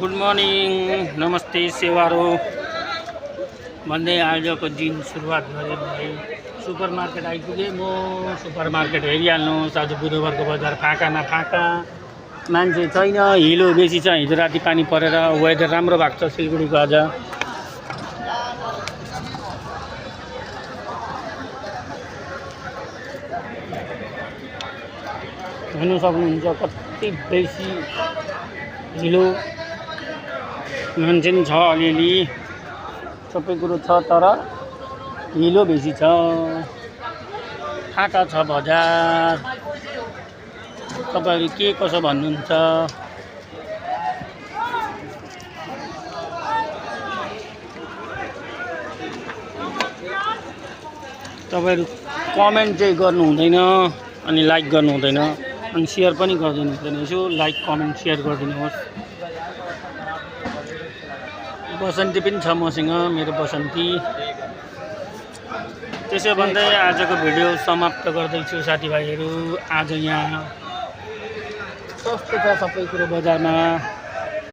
Good morning, नमस्ते सेवारो भन्दै आजको दिन सुरुवात गरेँ भाइ। सुपर मार्केट आइपुगेँ म। सुपर मार्केट हेरिहाल्नुहोस्, आज बुधबारको बजार फाका न फाका, मान्छे छैन, हिलो बेसी छ। हिजो राति पानी परेर वेदर राम्रो भएको छ सिलगढीको आज। हेर्नु सक्नुहुन्छ कति बेसी हिलो, मान्छे पनि छ अलिअलि, सबै कुरो छ तर हिलो बेसी छ। फाटा छ बजार। तपाईँहरू के कसो भन्नुहुन्छ? तपाईँहरू कमेन्ट चाहिँ गर्नु हुँदैन, अनि लाइक गर्नु हुँदैन, अनि सेयर पनि गरिदिनु हुँदैन। यसो लाइक कमेन्ट सेयर गरिदिनुहोस्। बसन्ती पनि छ मसँग, मेरो बसन्ती। त्यसो भन्दै आजको भिडियो समाप्त गर्दैछु साथीभाइहरू। आज यहाँ सस्तो छ सबै कुरो बजारमा।